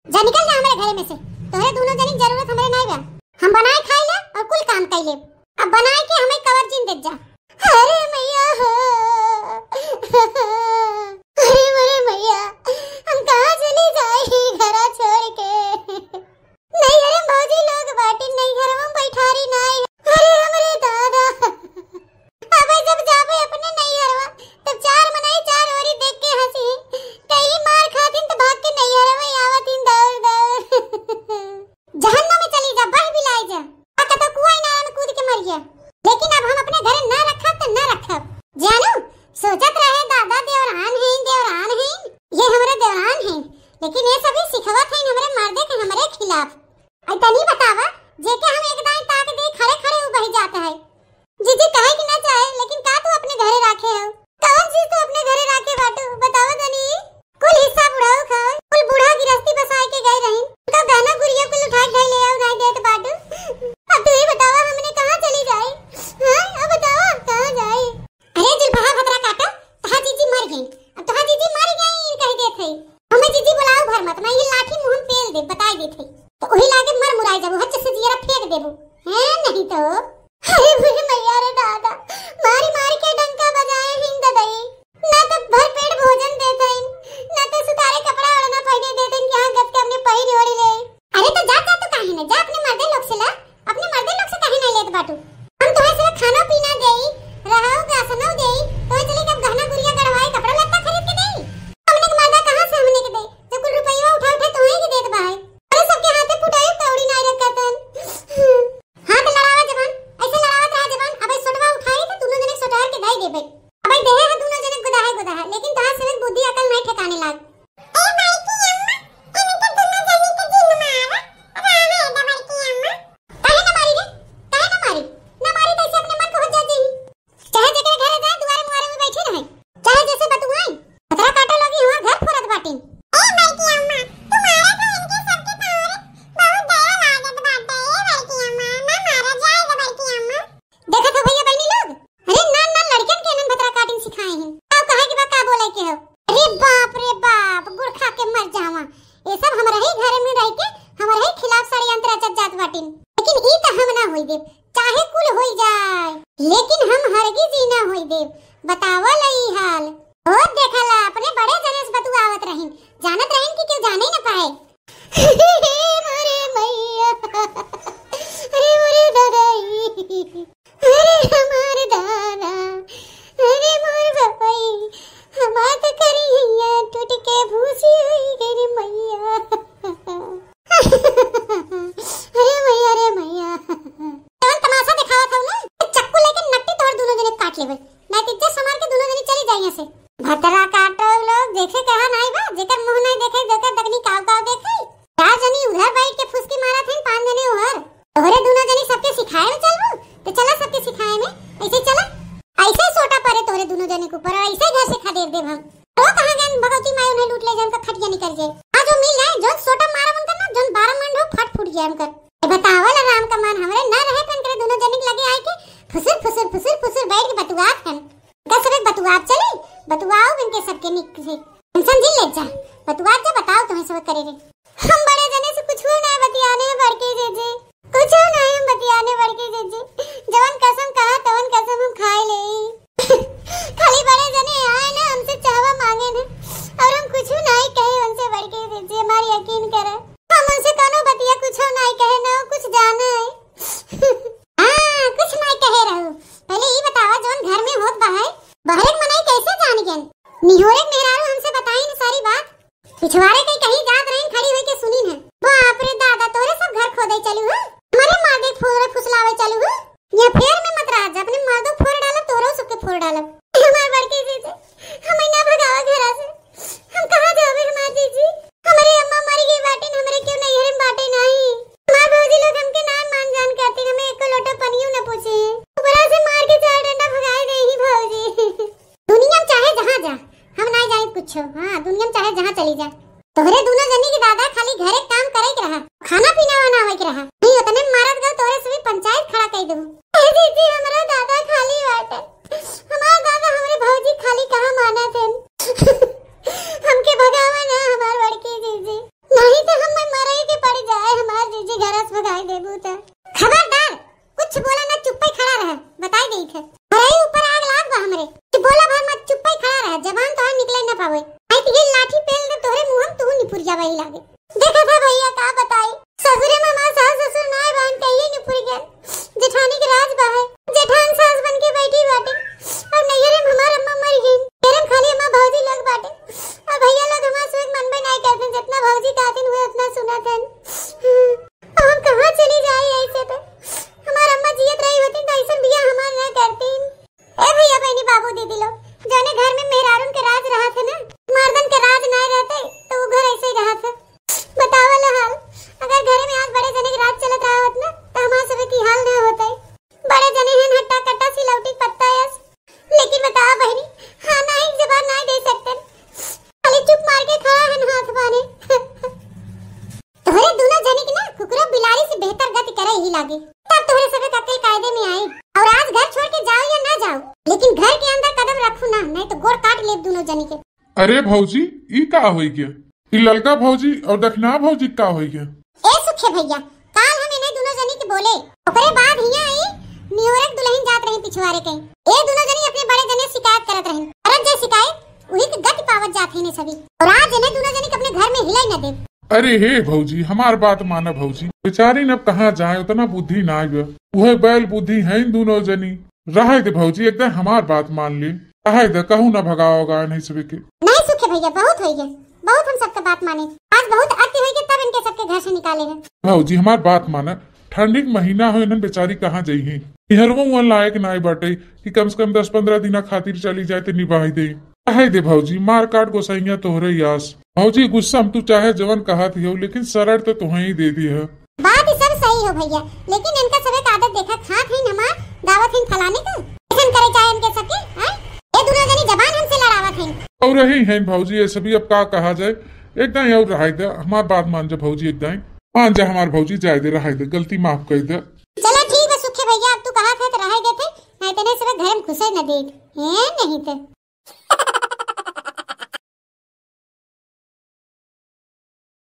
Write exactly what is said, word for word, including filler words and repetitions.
जा निकल जा हमरे घरे में से। तोहरे दुनो जनी के जरूरत हमरे नाई बा। हम बनाए खाई ले और कुल काम कई ले। अब बनाए के हमें कवर जिन देत जा। अरे मैया हो, अरे मोरे मैया, हम कहाँ चली जाई घरा छोड़ के? नैहरे भौजी लोग बाटिन, नैहरवा में बैठारी नाई। अरे हमरे दादा, अब जब जाबे अपने नैहरवा, तब चार मनई चार ओरी देख के हंसी। कहीं मार खातिन त भाग के नैहरवा आवतिन दौड़ दौड़। जहन्नम में चली जा, बह बिलाई जा। आ कतो कुआं इनारा में कूद के मर गया। लेकिन अब हम अपने घरे ना रखब त ना रखब। जानू, सोचत रहे दादा देवरान हैं, देवरान हैं, ये हमरे देवरान हैं, लेकिन ये सभी सिखवत हैं हमरे मर्दे के हमरे खिलाफ। आई तनी बतावा, जेके हम एक दाई ताक दे खड़े खड़े उ बह जात है। जीजी कहे कि ना चाहे, लेकिन का तू अपने घरे राखे हो? कौन चीज तू अपने घरे राखे बाटू? बतावा तनी। कुल हिस्सा बुढ़ाऊ खाओ, कुल बूढ़ा गिरस्ती बसाए के गए रही, उनका गहना गुरिया कुल उठा के ले आओ, नहीं देत बाटू। अब तू ही बतावा, हमने कहाँ चली जाए? हाँ, अब बतावा, कहाँ जाए? अरे जुल्फहा भतरा काटो, तोहार जीजी मर गई। अब तोहार जीजी मर गई, कह देत है। हमें जीजी बुलाओ भर मत, मैं ये लाठी मुंह में पेल दे, बताई देत है। तो वही लागे मर मुराई जाबू, हच से जियरा फेंक देबू। हैं, नहीं तो। अरे बुढ़ी मैया रे दादा, मारी मारी के डंका बजाए हिंद दई। ना तो भर पेट भोजन देत हईन, ना तो सुतारे कपड़ा ओढ़ना पहने देत हईन कि हाँ, गस के अपने पहिर ओढ़ ले। अरे तो जा, जा तो काहे ना, जा अपने मर्दे लोग से ला, अपने मर्दे लोग से काहे ना लेत बाटू? हम तोहे सब खाना पीना देई, रहाऊ गासनो देई, तोहे चले के अब गहना गुरिया गढ़वाए, कपड़ा लत्ता खरीद के देई। हमने के मर्दा कहाँ से हमने के दे, जो कुल रुपया उठा उठा तोहे के देत बा है। अरे सबके हाथे फुटाई कौड़ी नाई रखतन। हाँ, तो लड़ावा जबान, ऐसे लड़ावत रहा जबान, अबे सोटवा उठाई तो दोनों जने सोटार के दाई देबे। अबे देहे है दोनों जने गुदा है, गुदा है, लेकिन तोहार सवेर बुद्धि अकल नहीं ठिकाने लाग। ए बड़की अम्मा, इनके दोनों जने के जिन मार, रहा है बड़की अम्मा। काहे ना मारी रे? काहे ना मारी? ना मारी तो ऐसे अपने मन को हो जा जी। चाहे जेकरे घरे जाए, दुआरे मुआरे में बैठे रहे, चाहे जैसे बतुआई, भतरा काटो लोगी हमार घर फोड़त बाटिन। ए बड़की अम्मा, तू मारा तो इनके सबके पाँव रे, बहुत दया लागत बाटे। ए बड़की अम्मा, ना मारा, जाए दे बड़की अम्मा। देखत हो भैया बहनी लोग, अरे ना ना लड़कन के नन भतरा काटिन सिखाए हैं। का कहे के बा, का बोले के हो? अरे बाप रे बाप, गुड़ खा के मर जावा। ये सब हमरा ही घर में रह के हमरा ही खिलाफ षड्यंत्र रचत जात बाटिन, लेकिन ई त हम ना होई देब। चाहे कुल होई जाए, लेकिन हम हरगिज ई ना होई देब। बतावल ई हाल। ओ देखला, अपने बड़े जने से बतुआवत रहिन, जानत रहिन कि केहू जाने न पाए। अरे मोरे मैया, अरे मोरे दादाई, अरे हमार दादा, अरे मोर बपई, हमार त करिया टूट के भूसी होई गई रे मैया। अरे मैया रे मैया। जवन तमाशा देखावत हऊ ना, चक्कू लेके नट्टी तोड़ दोनों जने काट लेबे। नहीं तो इज्जत संभाल के दोनों जने चली जाइए से। भतरा काटो लोग, देखे कहा नहीं बा, जेकर मुंह नहीं देखे, जेकर दकनी काव काव देखे। चार जनी उधर बैठ के फुसकी मारत हैं, पांच जने उधर। तोहरे दोनों जनी सबके सिखाए में चलबू, तो चला सबके सिखाए में। ऐसे चला, ऐसे ही सोटा पड़े तोहरे दोनों जने के ऊपर, और ऐसे ही घर से खदेड़ देब हम। तो कहाँ गए भगवती माई, उन्हें लूट ले जाए, उनका खटिया निकल जाए। आज वो मिल जाए, जो सोटा मारा उनका ना, जो बारह मंड हो, फट फूट जाए उनकर। ए बतावल राम का मान हमरे ना रहे, पन करे दोनों जने के लगे आए के फुसुर फुसुर फुसुर फुसुर बैठ के बतुआत हन। का सबे बतुआब चली, बतुआओ इनके सबके निक से। टेंशन जिन ले जा, बतुआब जा, बताओ तुम्हें सब करे रे। हम बड़े जने से कुछ ना बतियाने बड़की जीजी, कुछ ना हम बतियाने बड़की जीजी। जवन कसम कहा तवन कसम हम खाए ले। खाली बड़े जने आए ना हमसे चाहवा मांगे ना, और हम कुछ नहीं कहे उनसे बड़की जीजी, हमारी यकीन करे। हम उनसे कोनो बतिया कुछ नहीं कहे ना, कुछ जाने है। हाँ, कुछ नहीं कहे रहू। पहले ई बतावा, जौन घर में होत बा है, बहरे के मनई कैसे जान गए? निहोरे के मेहरारू हमसे बताई न सारी बात। पिछवाड़े के कहीं जात रही, खड़ी होई के सुनी न। बाप रे दादा, तोरे सब घर खोदे चलू है, हमारे मार दे फोरे फुसलावे चलू है। ये फेर में मत रह जा, अपने मर्दों फोर डालब, तोरो सबके फोर डालब। हमार बड़की जीजी, हमें ना भगावा घरा से। हम कहाँ जावे हमार जीजी? हमारे अम्मा मर गई बाटे, हमरे क्यों नहीं है बाटे नहीं। हमार भौजी लोग हमके ना मान जान करते, हमें एको लोटा पनियो ना पूछे। ऊपरा से मार के चार डंडा भगाए दे ही भौजी। दुनिया में चाहे जहाँ जा, हम ना जाए कुछ। हाँ, दुनिया में चाहे जहाँ चली जा। तोहरे दोनों जनी के दादा खाली घरे काम करे के रहा, खाना पीना बनावे के रहा। नहीं उतने मारत गल तोहरे सभी पंचायत खड़ा कर देबू। ए जीजी, हमरो दादा खाली बाटे। हमार दादा हमरे भौजी खाली कहाँ मानत हन। हमके भगावा ना हमार बड़की जीजी। नहीं तो हम बताई देबू त। खबरदार, कुछ बोला ना, चुप्पे खड़ा रह, बताई देई थे। घरही ऊपर आग लाग बा हमरे। कुछ बोला भर मत, चुप्पे खड़ा रह, जबान तोहार निकले ना पावे। आई तिहे लाठी पेल दे तोहरे मुंह में, तू निपुर जाबा ही लागे। देखा था भैया, का बताई, ससुरे में हमार सास ससुर नाय बहन कहिए निपुर गए। जेठानी के राज बा है, जेठान सास बन के बैठी बाटे। और नैहरे में हमार अम्मा मर गई, नैहरे में खाली अम्मा भौजी लोग बाटे। और भैया लोग हमार सुख मनबे नाय करते, जितना भौजी कहते हुए उतना सुनत हन। अब हम कहाँ चली जाई ऐसे पे? हमार अम्मा जियत रही होती तो ऐसन बियाह हमार ना करतीन। ए भैया, बहनी, बाबू, दीदी लोग, जौने घर में मेहरारून के राज रहत है ना, मर्दन के राज ना रहते तो वो घर ऐसे ही रहत है। बतावल हाल, अगर घरे में आज बड़े जने के राज चलत रहा होत ना तो हमार सबे की हाल ना होते। बड़े जने हैं हट्टा कट्टा सिलौटी पत्ता यस, लेकिन बतावा बहनी, हाँ ना एक जबान ना दे सकते, खाली चुप मार के खड़ा है हाथ बाने। तोहरे दोनों जने के ना कुकुरा बिलाड़ी से बेहतर गति करे ही लागे। तब तोहरे सबे का अक्ल कायदे में आई। और आज घर छोड़ के जाओ या ना जाओ, लेकिन घर के अंदर कदम रखू ना, नहीं तो गोड़ काट लेब दोनों जने के। अरे भौजी, ई का होई गया? ई ललका भौजी और दखना भौजी का होई गया? ए सुखे भैया, काल हम इन्हें दोनों जने के बोले, ओकरे बाद हिया आई निहोरक दुल्हन जात रही पिछवारे के। ए दोनों जने अपने बड़े जने शिकायत करत रही, करत जे शिकायत वही के गति पावत जात है ने सभी। और आज इन्हें दोनों जने के अपने घर में हिलाई न दे। अरे हे भौजी, हमार बात माना भौजी, बेचारी न अब कहाँ जाए, उतना बुद्धि ना आवे। वह बैल बुद्धि है इन दोनों जनी। रहे दे भौजी, एकदम हमार बात मान ले। रहे दे, कहूँ ना भगाओ गाय नहीं सबे के। नहीं सुखे भैया, बहुत हो गया, बहुत हम सबके बात माने। आज बहुत अति हो गया, तब इनके सबके घर से निकाले हैं। भौजी, हमार बात माना, ठंडी के महीना हो, इन्हन बेचारी कहाँ जाई हैं? इहरवो उहन लायक नाय बाटे कि कम से कम दस पन्द्रह दिना खातिर चली जाए तो निभाई दे। कहे दे भौजी, मार काट गोसाइया तोहरे यास। भौजी, गुस्सा में तू चाहे जवन कहत हियो, लेकिन शरण तो तोहे ही दे दी है। बात ई सब सही हो भैया, लेकिन इनका सबे का आदत देखा, खात हईन हमार, गावत हईन फलाने का। ऐसन करे चाहे इनके सबके, हैं? ये दोनों जनी जबान हमसे लड़ावत हईन। और रही हैं भौजी, ये सभी अब का कहा जाए, एकदम और रहाई दे, हमार बात मान जा भौजी, एकदम मान जा हमार भौजी, जाए दे, रहाई दे, गलती माफ कर दे। चला ठीक बा सुखे भैया, अब तू कहा थे तो रहाई देते, नहीं तेने सबे घर में घुसे न देत, हैं नहीं तो।